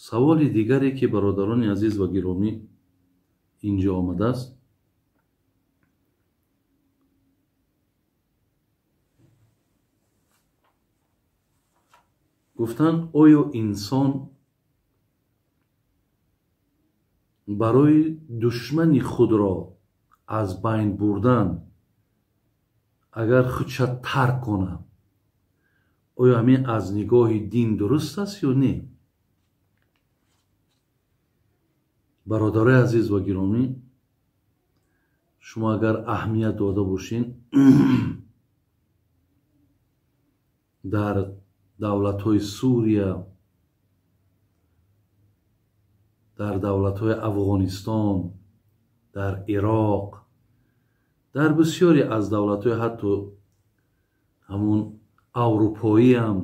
Саволи дигаре ки бародарони азиз ва гиромӣ инҷо омадааст, гуфтанд, оё инсон барои душмани худро аз байн бурдан агар худша тарк кунад, оё ҳамин аз нигоҳи дин дуруст аст ё не? Бародарои азиз ва гиромӣ, шумо агар аҳамият дода бошед, дар давлатҳои Сурия, дар давлатҳои Афғонистон, дар Ироқ, дар бисёре аз давлатҳои ҳатто ҳамун аврупоиам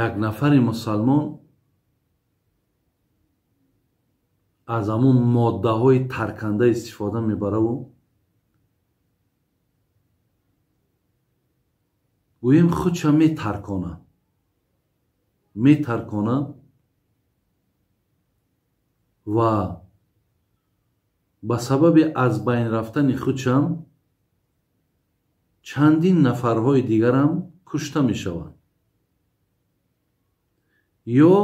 як нафари мусалмон аз ҳамун моддаҳои тарканда истифода мебараву гӯем худша метаркона ва ба сабаби аз байн рафтани худшам чандин нафарҳои дигарам кушта мешаванд ё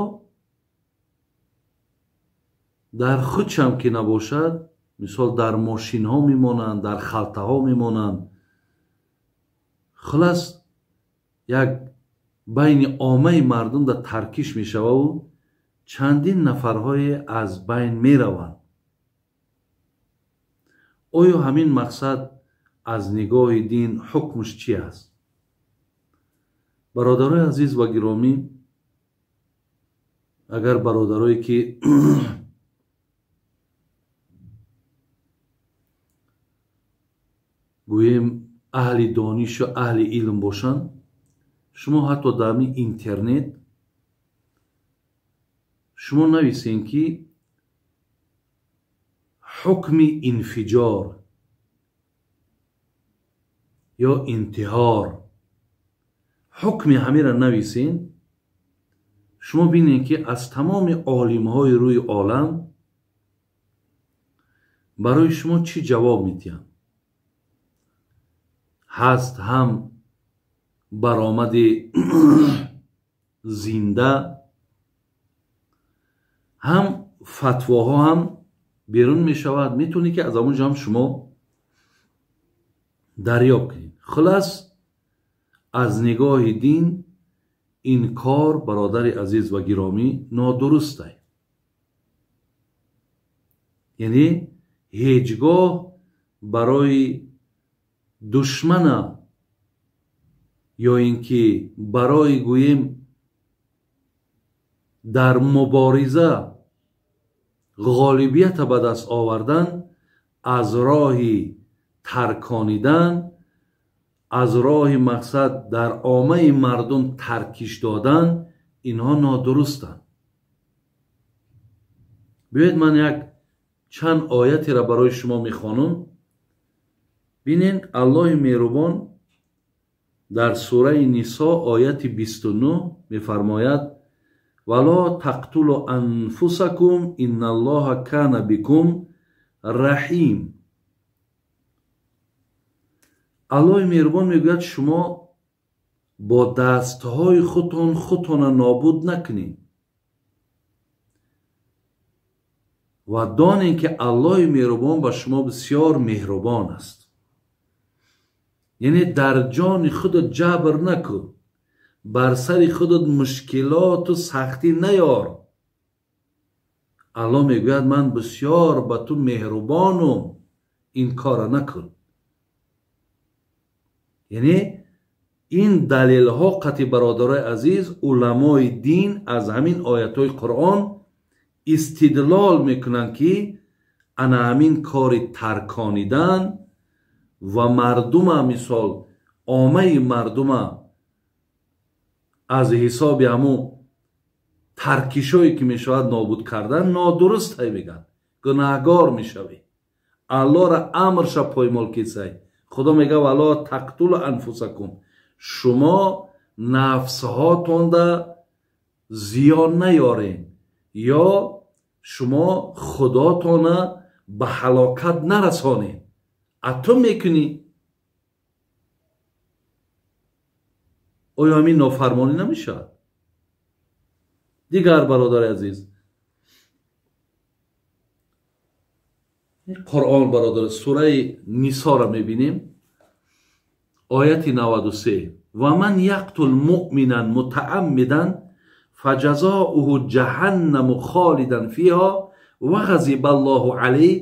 дар худшам ки набошад, мисол дар мошинҳо мемонанд, дар халтаҳо мемонанд. Хулас як байни оммаи мардум дар таркиш мешававу чандин нафарҳое аз байн мераванд. Оё ҳамин мақсад аз нигоҳи дин ҳукмш чи аст? Бародарои азиз ва гиромӣ, агар бародарое ки гӯем аҳли донишу аҳли илм бошанд, шумо ҳатто дар ҳамин интернет шумо нависен ки ҳукми инфиҷор ё интиҳор, ҳукми ҳамира нависен, шумо бинед ки аз тамоми олимҳои рӯи олам барои шумо чӣ ҷавоб медиҳанд. Ҳаст ҳам баромади зинда, ҳам фатвоҳо ҳам берун мешавад, метавонед ки аз он ҷо ҳам шумо дарёб кунед. Хулас аз нигоҳи дин ин кор, бародари азиз ва гиромӣ, нодуруст аст. Яъне ҳеҷ гоҳ барои душмана ё ин ки барои гӯем дар мубориза ғолибията ба даст овардан аз роҳи тарконидан, аз роҳи мақсад дар оммаи мардум таркиш додан, инҳо нодурустанд. Биёед ман як чанд оятеро барои шумо мехонам. Бинед, Аллоҳи меҳрубон дар сураи Нисо ояти 29 мефармояд: вало тақтулу анфусакум инналлоҳа кана бикум раҳим. Аллоҳи меҳрубон мегӯяд шумо бо дастҳои худтон худтонро нобуд накунед ва донед ки Аллоҳи меҳрубон ба шумо бисёр меҳрубон аст. Яъне дар ҷони худат ҷабр накун, бар сари худат мушкилоту сахтӣ наёр. Аллоҳ мегӯяд ман бисёр ба ту меҳрубонум, ин корро накун. Яъне ин далелҳо қатъи бародарои азиз, уламои дин аз ҳамин оятҳои Қуръон истидлол мекунанд ки ана ҳамин кори тарконидан ва мардума, мисол оммаи мардума аз ҳисоби ҳамун таркишое ки мешавад нобуд кардан нодуруст ҳай мегӯянд, гунаҳгор мешавӣ. Аллоҳра амрша поймол кисай. Худо мегӯяд вало тақтулу анфусакум, шумо нафсҳотонда зиён наёрен ё шумо худотона ба ҳалокат нарасонед. А ту мекунӣ. Оё ҳамин нофармонӣ намешавад? Дигар бародари азиз, Қуръон бародар, сураи Нисоро мебинем, ояти 93: ва ман яқтул муъминан мутааммидан фаҷазоуҳу ҷаҳаннаму холидан фиҳо ва ғазиба аллоҳу алайҳ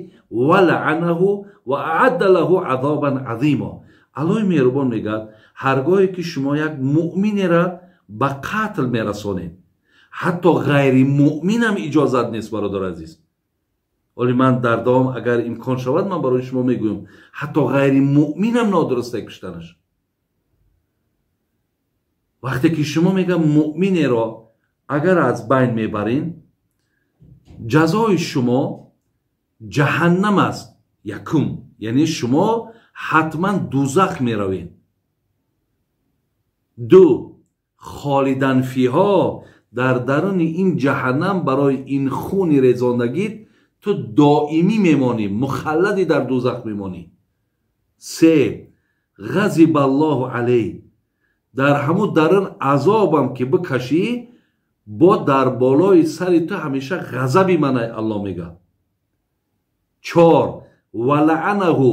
ва лаъанаҳу ва аъадда лаҳу азобан азимо. Аллоҳи меҳрубон мегӯяд, ҳаргоҳе ки шумо як муъминеро ба қатл мерасонед, ҳатто ғайри муъминам иҷозат нест, бародари азиз. Оли ман дар давом агар имкон шавад ман барои шумо мегӯям, ҳатто ғайри муъминам нодуруст куштанаш. Вақте ки шумо мегӯям муъминеро агар аз байн мебарин, ҷазои шумо ҷаҳаннам аст. Якум, яъне шумо ҳатман дузах меравед. Ду, холидан фиҳо, дар даруни ин ҷаҳаннам барои ин хуни резондагит ту доимӣ мемонӣ, мухалладӣ дар дузах мемонӣ. Се, ғазиба аллоҳу алайҳ, дар ҳамун дарун азобам ки бикашӣ, бо дар болои сари ту ҳамеша ғазаби манай, Аллоҳ мегӯяд. Чор, ва лаъанаҳу,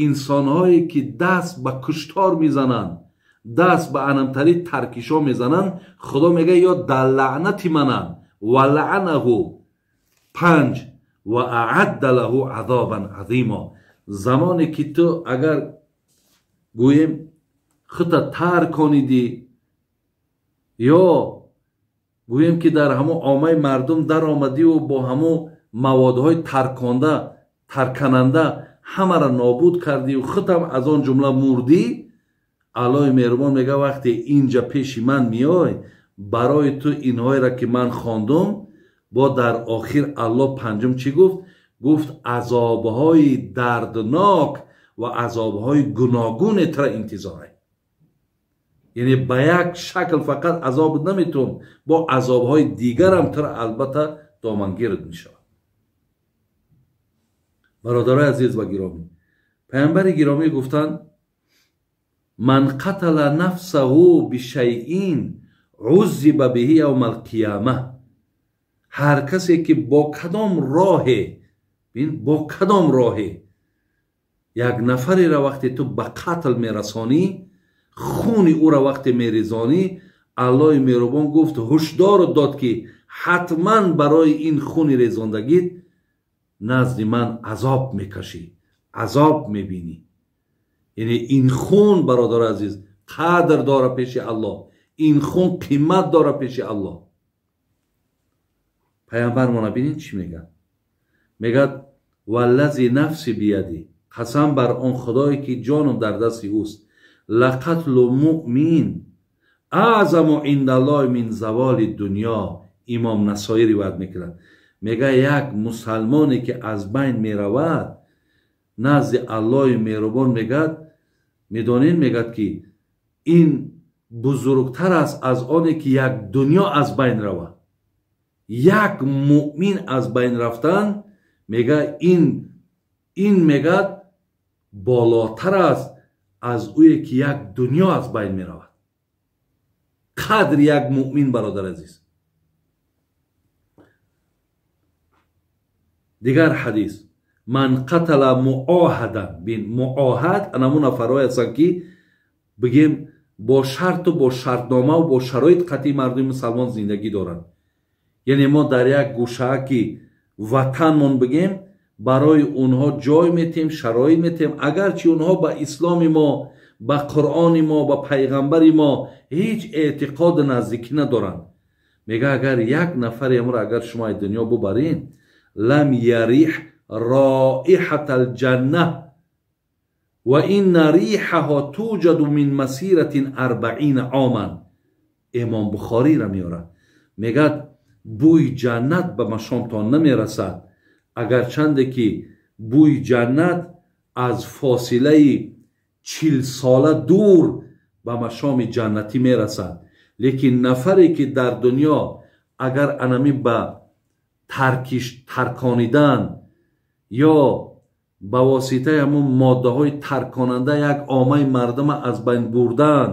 инсонҳое ки даст ба куштор мезананд, даст ба анамтари таркишо мезананд, Худо мегӯяд ё дар лаънати мананд. Ва лаъанаҳу. Панҷ, ва аъадда лаҳу азобан азимо. Замоне ки ту агар гӯем худта тарконидӣ ё гӯем ки дар ҳамон оммаи мардум даромадиву бо ҳамон маводҳои тарконда таркананда ҳамаро нобуд кардиву худам аз он ҷумла мурдӣ, Аллоҳи меҳрубон мегӯяд вақте инҷа пеши ман меой, барои ту инҳоеро ки ман хондум, бо дар охир Аллоҳ панҷум чӣ гуфт? Гуфт азобҳои дарднок ва азобҳои гуногуне тура интизорай. Яъне ба як шакл фақат азоб наметавон, бо азобҳои дигарам тура албатта домангирд мешавад. Бародарои азиз ва гиромӣ, паямбари гиромӣ гуфтанд: ман қатала нафсаҳу бишайин уззиба биҳи явма алқияма. Ҳар касе ки бо кадом роҳе, бо кадом роҳе як нафареро вақте ту ба қатл мерасонӣ, хуни ӯро вақте мерезонӣ, Аллоҳи меҳрубон гуфт ҳушдору дод ки ҳатман барои ин хуни резондагит назди ман азоб мекашӣ, азоб мебинӣ. Яъне ин хун, бародари азиз, қадр дора пеши Аллоҳ, ин хун қимат дора пеши Аллоҳ. Паямбар мона бинед чӣ мегӯяд? Мегӯяд валлази нафси бияди, қасам бар он худое ки ҷонам дар дасти ӯст, лақатлу муъмин аъзаму индаллоҳи мин заволи дунё. Имом Насоӣ ривоят мекунад, мегӯяд як мусалмоне ки аз байн меравад назди Аллоҳи меҳрубон, мегӯяд медонед, мегӯяд ки ин бузургтар аст аз оне ки як дунё аз байн равад. Як муъмин аз байн рафтан, мегӯяд ин мегӯяд болотар аст аз ӯе ки як дунё аз байн меравад. Қадри як муъмин, бародар азиз. Дигар ҳадис: ман қатала муоҳадан. Бин, муоҳад анамун нафарҳое ҳастанд ки бигем бо шарту бо шартномаву бо шароит қатъи мардуми мусалмон зиндагӣ доранд. Яъне мо дар як гӯшаа ки ватанмон бигем, барои онҳо ҷой метем, шароит метем, агарчи онҳо ба исломи мо, ба Қуръони мо, ба пайғамбари мо ҳеҷ эътиқоду наздикӣ надоранд. Мега агар як нафаре амро агар шумо аз дунё бубарин, лам ярих роиҳата алҷанна ва инна риҳаҳо туҷаду мин масиратин арбаина оман. Имом Бухориро меорад, мегӯяд бӯи ҷаннат ба машомтон намерасад, агарчанде ки бӯи ҷаннат аз фосилаи 40 сола дур ба машоми ҷаннатӣ мерасад. Лекин нафаре ки дар дунё агар анами ба таркиш тарконидан ё ба воситаи ҳамун моддаҳои тарконанда як омаи мардума аз байн бурдан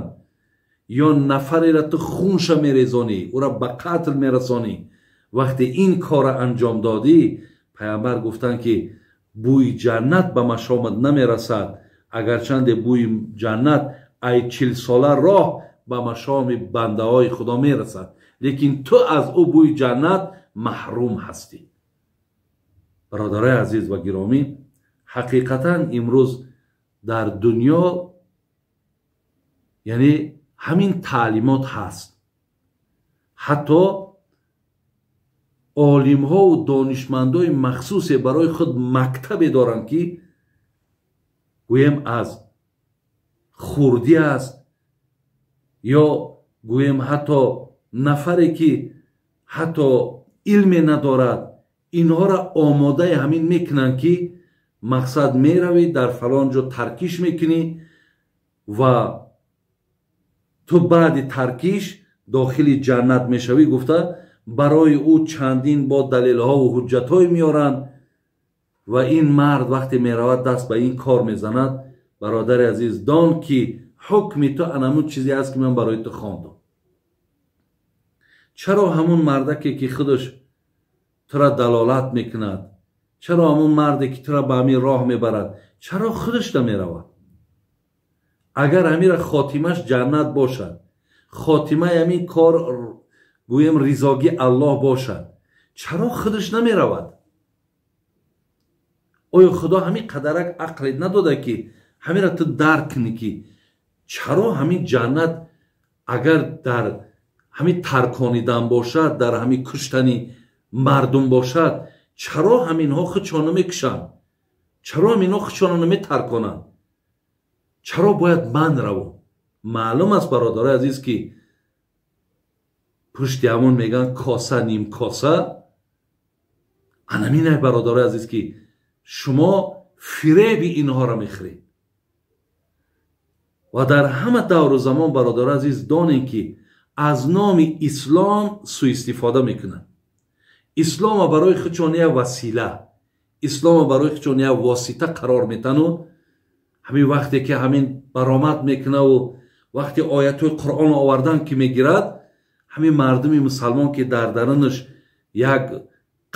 ё нафареро ту хунша мерезонӣ, ӯра ба қатл мерасонӣ, вақте ин корро анҷом додӣ, пайғамбар гуфтанд ки бӯи ҷаннат ба машомат намерасад, агарчанде бӯи ҷаннат ай 40 сола роҳ ба машоми бандаҳои худо мерасад, лекин ту аз ӯ бӯи ҷаннат маҳрум ҳастӣ. Бародарои азиз ва гиромӣ, ҳақиқатан имрӯз дар дунё яъне ҳамин таълимот ҳаст. Ҳатто олимҳову донишмандои махсусе барои худ мактабе доранд, ки гӯем аз хурдӣ аст ё гӯем ҳатто нафаре ки ҳатто илме надорад, инҳоро омодаи ҳамин мекунанд, ки мақсад меравӣ дар фалон ҷо таркиш мекунӣ ва ту баъди таркиш дохили ҷаннат мешавӣ гуфта, барои ӯ чандин бо далелҳову ҳуҷҷатҳое меоранд ва ин мард вақте меравад даст ба ин кор мезанад. Бародари азиз, дон ки ҳукми ту анамун чизе аст, ки ман барои ту хондам. Чаро ҳамун мардаке ки худаш тура далолат мекунад, чаро ҳамун марде ки тура ба ҳамин роҳ мебарад, чаро худаш намеравад? Агар ҳамира хотимаш ҷаннат бошад, хотимаи ҳамин кор гӯем ризогии Аллоҳ бошад, чаро худаш намеравад? Оё Худо ҳамин қадарак ақле надода, ки ҳамира ту дарк кунӣ, ки чаро ҳамин ҷаннат агар дар ҳамин тарконидан бошад, дар ҳамин куштани мардум бошад, чаро ҳаминҳо худшон намекушанд? Чаро ҳаминҳо худшонро наметарконанд? Чаро бояд ман равам? Маълум аст, бародарои азиз, ки пушти ҳамон мегӯянд коса ним коса. Анаминай, бародарои азиз, ки шумо фиреби инҳоро мехӯред. Ва дар ҳама давру замон, бародарои азиз, донем, ки аз номи ислом суистифода мекунанд. Ислома барои худшон як васила, ислома барои худшон як восита қарор метану ҳамин вақте ки ҳамин баромад мекунаву вақте оятҳои Қуръон овардан ки мегирад, ҳамин мардуми мусалмон, ки дар дарунаш як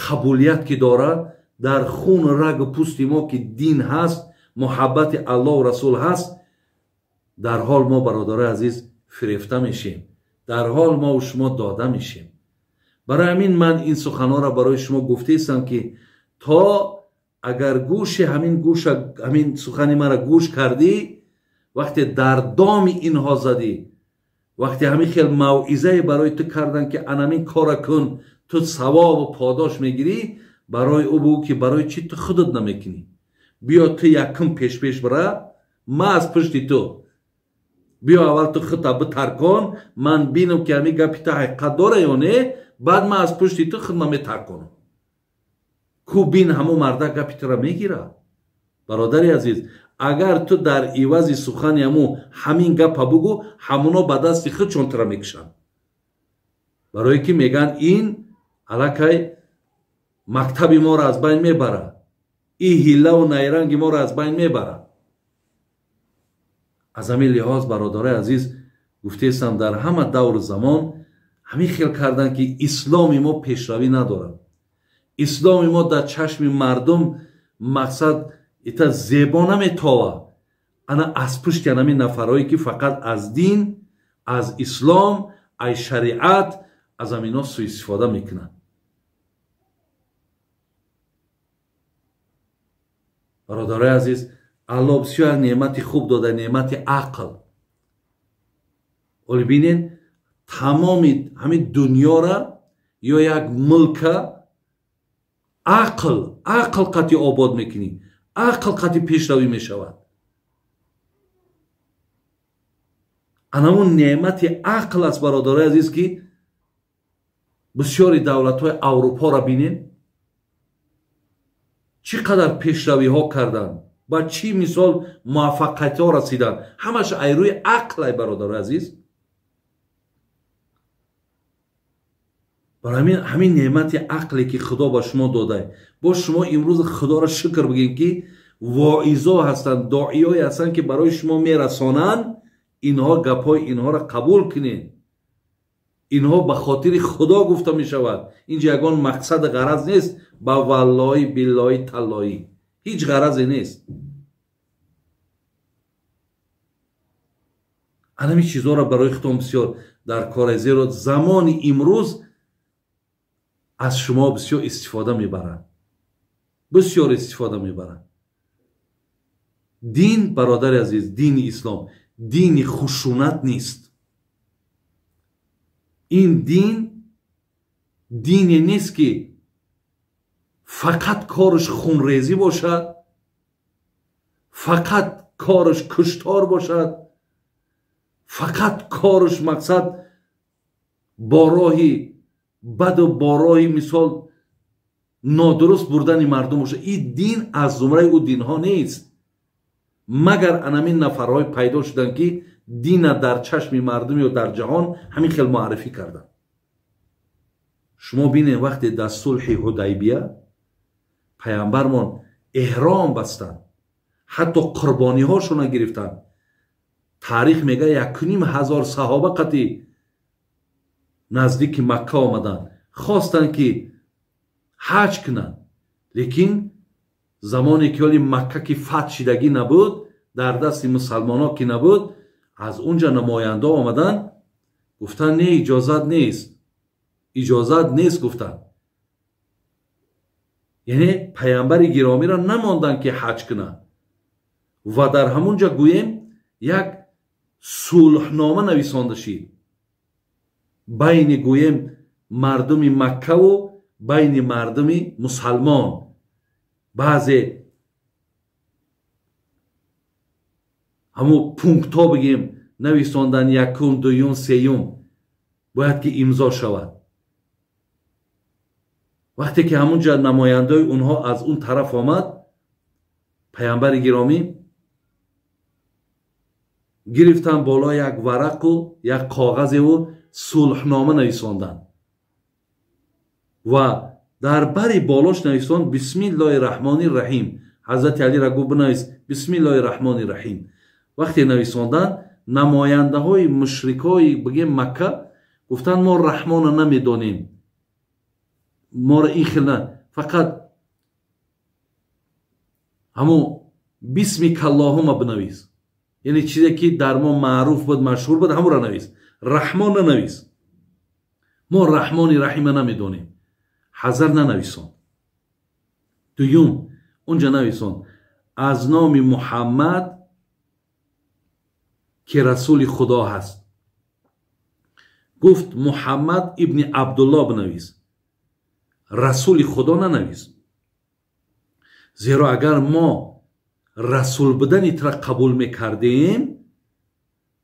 қабулият ки дорад, дар хуну рагу пӯсти мо ки дин ҳаст, муҳаббати Аллоҳу расул ҳаст, дар ҳол мо, бародарои азиз, фирефта мешем, дар ҳол мову шумо дода мешем. Барои ҳамин ман ин суханҳоро барои шумо гуфтаистам, ки то агар гӯши ҳамин гӯша ҳамин сухани маро гӯш кардӣ, вақте дар доми инҳо задӣ, вақте ҳамин хел мавъизае барои ту кардан, ки анамин кора кун, ту савобу подош мегирӣ, барои ӯ бугӯ, ки барои чӣ ту худат намекунӣ? Биё, ту якум пешпеш бира, ма аз пушти ту. Биё, аввал ту худта битаркон, ман бинам, ки ҳамин гапи ту ҳақиқат дора ё не, баъд ман аз пушти ту худма метарконам. Ку бин, ҳамун мардак гапи тура мегирад. Бародари азиз, агар ту дар ивази сухани ҳамун ҳамин гапа бугӯ, ҳамуно ба дасти худшон тура мекушанд, барое ки мегӯянд, ин аллакай мактаби моро аз байн мебарад, ин ҳиллаву найранги моро аз байн мебарад. Аз ҳамин лиҳоз, бародарои азиз, гуфтаистам, дар ҳама давру замон ҳамин хел карданд, ки исломи мо пешравӣ надорад, исломи мо дар чашми мардум мақсад ита зебо наметова. Ана аз пушти анамин нафарҳое, ки фақат аз дин, аз ислом, аз шариат, аз ҳаминҳо суистифода мекунанд. Бародарои азиз, Аллоҳ бисёр як неъмати хуб дода, неъмати ақл. Оли бинед, тамоми ҳамин дунёра ё як мулка ақл қатъи обод мекунӣ, ақл қатъи пешравӣ мешавад. Анамун неъмати ақл аст, бародарои азиз, ки бисёри давлатҳои Аврупоро бинед, чӣ қадар пешравиҳо карданд. Ба чӣ мисол муваффақиятҳо расиданд? Ҳамаш ай рӯи ақл, ай бародарои азиз. Барои ҳамин неъмати ақле ки Худо ба шумо додае, бо шумо имрӯз Худоро шукр бигем, ки воизо ҳастанд, доиёе ҳастанд, ки барои шумо мерасонанд. Инҳо гапҳои инҳоро қабул кунед. Инҳо ба хотири Худо гуфта мешавад. Инҷа ягон мақсад ғараз нест, ба валлоҳи биллоҳи таллоҳӣ ҳеҷ ғаразе нест. Анами чизҳоро барои худтон бисёр дар коре, зеро замони имрӯз аз шумо бисёр истифода мебаранд, бисёр истифода мебаранд. Дин, бародари азиз, дини ислом дини хушунат нест. Ин дин дине нест, ки фақат кораш хунрезӣ бошад, фақат кораш куштор бошад, фақат кораш мақсад бо роҳи баду бо роҳи мисол нодуруст бурдани мардум бошад. Ин дин аз зумраи ӯ динҳо нест. Магар анамин нафарҳое пайдо шуданд, ки дина дар чашми мардум ё дар ҷаҳон ҳамин хел муаррифӣ карданд. Шумо бинед, вақте дар сулҳи Ҳудайбия паямбармон эҳром бастанд, ҳатто қурбониҳошона гирифтанд. Таърих мегӯяд, 1500 саҳоба қатӣ наздики Макка омаданд, хостанд, ки ҳаҷ кунанд, лекин замоне ки ҳоли Макка ки фатҳ шидагӣ набуд, дар дасти мусалмонҳо ки набуд, аз унҷа намояндаҳо омаданд, гуфтанд: не, иҷозат нест, иҷозат нест, гуфтанд. Яъне паямбари гиромиро намонданд, ки ҳаҷ кунанд. Ва дар ҳамун ҷа гӯем як сулҳнома нависонда шид байни гӯем мардуми Маккаву байни мардуми мусалмон. Баъзе ҳамун пунктҳо бигем нависондан, якум, дуюм, сеюм бояд ки имзо шавад. Вақте ки ҳамун ҷа намояндаи онҳо аз он тараф омад, паямбари гиромӣ гирифтанд боло як варақу як коғазеву сулҳнома нависонданд ва дар бари болош нависонд: бисмиллоҳи раҳмони раҳим. Ҳазрати Алиро гуфт: бинавис бисмиллоҳи раҳмони раҳим. Вақте нависонданд, намояндаҳои мушрикои бигем Макка гуфтанд: мо раҳмона намедонем, моро ин хел на, фақат ҳамун бисмикаллоҳума бинавис, яъне чизе ки дар мо маъруф буд, машҳур буд, ҳамонро навис, раҳмон нанавис, мо раҳмони раҳима намедонем. Ҳазар нанависон. Дуюм, унҷа нависон: аз номи Муҳаммад, ки расули Худо ҳаст. Гуфт: Муҳаммад ибни Абдулло бинавис, расули Худо нанавис, зеро агар мо расул будани тура қабул мекардем,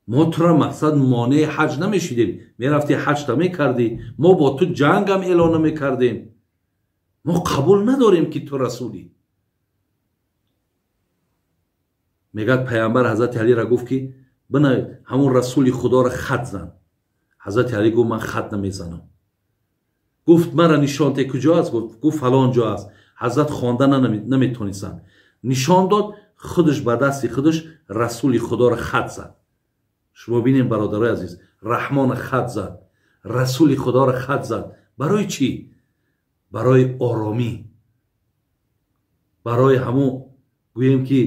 мо тура мақсад монеи ҳаҷ намешидем, мерафти ҳаҷта мекардӣ, мо бо ту ҷангам эълон намекардем. Мо қабул надорем, ки ту расулӣ. Мегӯяд, паямбар ҳазрати Алиро гуфт, ки бина, ҳамун расули Худоро хат зан. Ҳазрати Али гуфт: ман хат намезанам. Гуфт: мара нишон те, куҷо аст? Гуфт: фалон ҷо аст. Ҳазрат хонда наметонистанд, нишон дод, худаш ба дасти худаш расули Худоро хат зад. Шумо бинем, бародарои азиз, раҳмона хат зад, расули Худоро хат зад. Барои чӣ? Барои оромӣ, барои ҳамун гӯем ки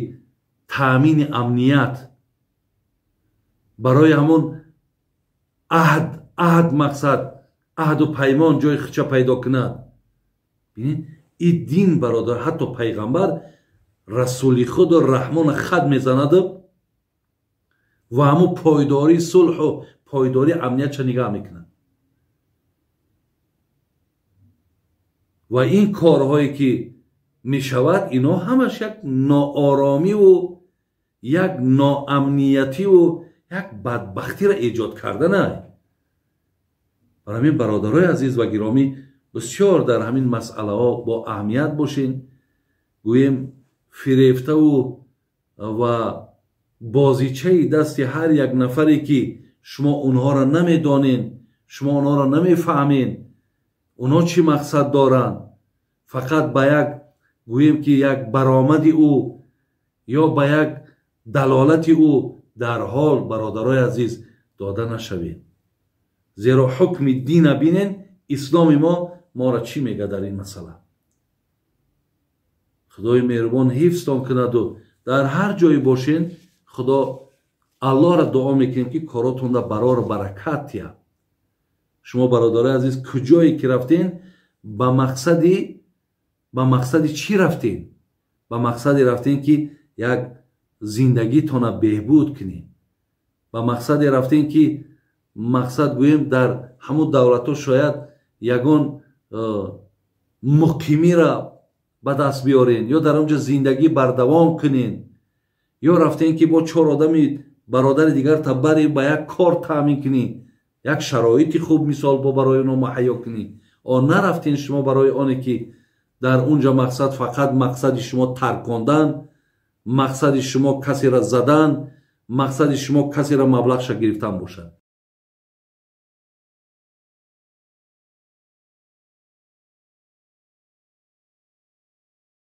таъмини амният, барои ҳамун аҳд мақсад аҳду паймон ҷои худша пайдо кунад. Бинед, ин дин, бародар, ҳатто пайғамбар расули худо раҳмона хат мезанаду ва ҳамун пойдории сулҳу пойдории амниятша нигаҳ мекунад. Ва ин корҳое ки мешавад, инҳо ҳамаш як нооромиву як ноамниятиву як бадбахтиро эҷод карданай. Барои ҳамин, бародарои азиз ва гиромӣ, бисёр дар ҳамин масъалаҳо бо аҳамият бошен. Гӯем, фирефтаву Ва бозичаи дасти ҳар як нафаре, ки шумо онҳоро намедонед, шумо онҳоро намефаҳмед, онҳо чӣ мақсад доранд, фақат ба як, гӯем ки, як баромади ӯ ё ба як далолати ӯ дарҳол, бародарои азиз, дода нашавед. Зеро ҳукми дина бинен, исломи мо моро чӣ мегӯяд дар ин масъала. Худои меҳрубон ҳифзтон кунаду дар ҳар ҷое бошен, Худо Аллоҳро дуо мекунем, ки коротонда барору баракат диҳад. Шумо, бародарои азиз, куҷое ки рафтен, ба мақсади чӣ рафтем? Ба мақсаде рафтем, ки як зиндагитона беҳбуд кунем. Ба мақсаде рафтем, ки мақсад, гӯем, дар ҳамун давлатҳо шояд ягон муқимира ба даст биёрен ё дар он ҷо зиндагӣ бардавом кунен, ё рафтем, ки бо чор одами бародари дигарта бари ба як кор таъмин кунӣ, як шароити хуб, мисол, бо барои оно муҳайё кунӣ. О нарафтен шумо барои оне, ки дар он ҷо мақсад, фақат мақсади шумо таркондан, мақсади шумо касеро задан, мақсади шумо касеро маблағша гирифтан бошад.